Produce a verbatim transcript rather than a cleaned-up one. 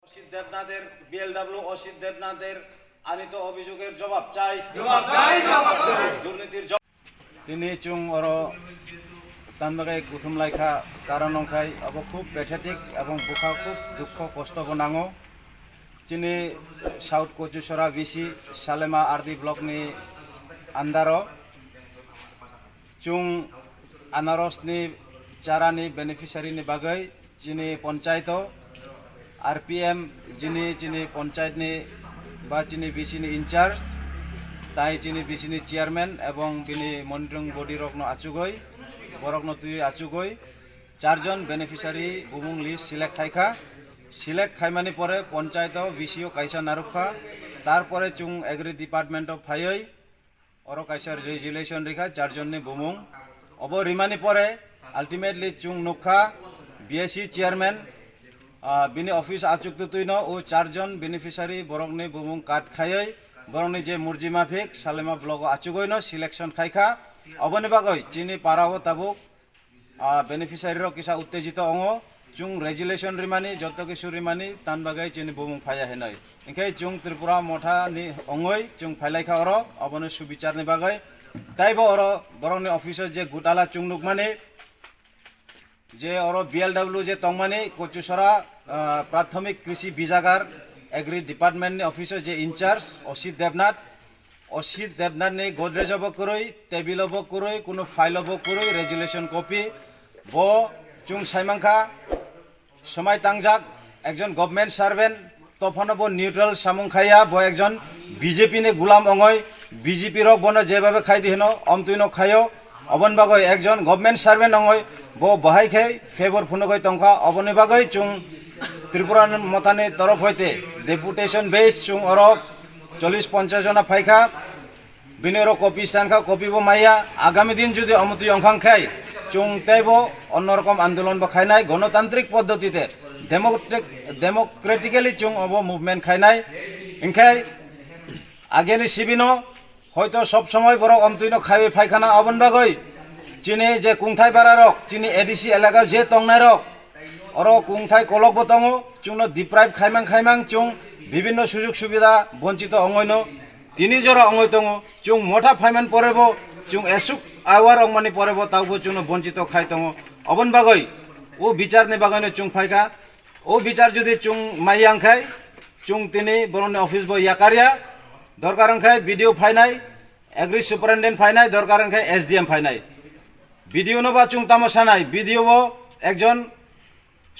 অসিত দেবনাথের, বিএলডব্লিউ অসিত দেবনাথের আনিত অভিযোগের জবাব চাই। জবাব চাই, জবাব চাই। দুর্নীতির জবাব। Tini chwng oro tanbagai kuthum laikha, karon wngkhai abo khub pathetic ebong bwkha khub dukho kosto bo nango. Chini South Kochusora B C Salema R D block ni under o chwng anaros ni chara ni beneficiary ni bagwi chini ponchayat o R P M jini chini ponchayat ni ba chini B C ni in charge, tai chini B C ni chairman ebong bini monitoring body rok no achugwi, borok no twi achugwi, charjon beneficiary bumung list select khai kha. Select khaimani pore ponchayat o B C o kaisa narwk kha, tar pore chwng agri department o phaiwi oro kaisa resolution rikha charjon ni bumung. Obo rimani pore ultimately chwng nukha B S C chairman, ah, bini office achuk tutwi no o charjon beneficiary borok ni bumung kat khaiwi borok ni je murji mafik Salema block o achugwi no selection khai kha. Oboni bagwi chini para o tabuk ah, beneficiary rok kisa uttejito ongo, chwng resolution rimani, joto kisu rimani, tan bagwi chini bumung phaiya hinwi. Hinkhe chwng Tripura Motha ni ongoi chwng phailai kha oro, obono subichar ni bagwi. Taibo oro borok ni office o je gutala chwng nukmani, je oro B L W je tongmani, Kochusora, ah, Prathomik Krishi Bijagar Agri Department ni office o je in charge, Osit Debnath, Osit Debnath ni Godrej o bo kwrwi, table o bo kwrwi, kunu file o bo kwrwi, resolution copy, bo chwng saimankha, somai tangjak, ekjon government servant, tophano bo neutral samung khaiya, bo ekjon B J P ni gulam ongoi, B J P rok bono jebabe khai di hino, omtwi no khaio, oboni bagwi ekjon government servant ongoi, bo bahai khe favor phunugwi tongkha, oboni bagwi chwng Tripura Motha ni torof hoite deputation base chwng oro chollish ponchash jona phaikha, bini oro copy sankha, copy bo maya. Agami din jodi omotwi ongkhang khai, chwng teibo onno rokom andolon bo khainai, gonotantrik poddotite, democratic, democratically chwng obo movement khainai. Hinkhe ageni sibino hoito sob somoi borok omtwino khaiwi phaikhana, oboni bagwi chini je kungthai bararok, chini A D C elagao je tongnairok, oro kungthai kolokbo tongo, chwngno deprive khaimang khaimang chwng bibinno sujug subida bonchito ongoino tini jora ongoi tongo. Chwng Motha phaiman porebo chwng esuk aware ongmani porebo taubo chwngno bonchito khai tongo. Oboni bagwi o bicharni bagwino chwng phaikha. O bichar jodi chwng maiya wngkhai, chwng tini borokni office bo yakarya. Dorkar wngkhai B D O phainai, Agri Superintendent phainai, dorkar wngkhai S D M phainai. B D O no ba chwng tamo sanai, B D O bo ekjon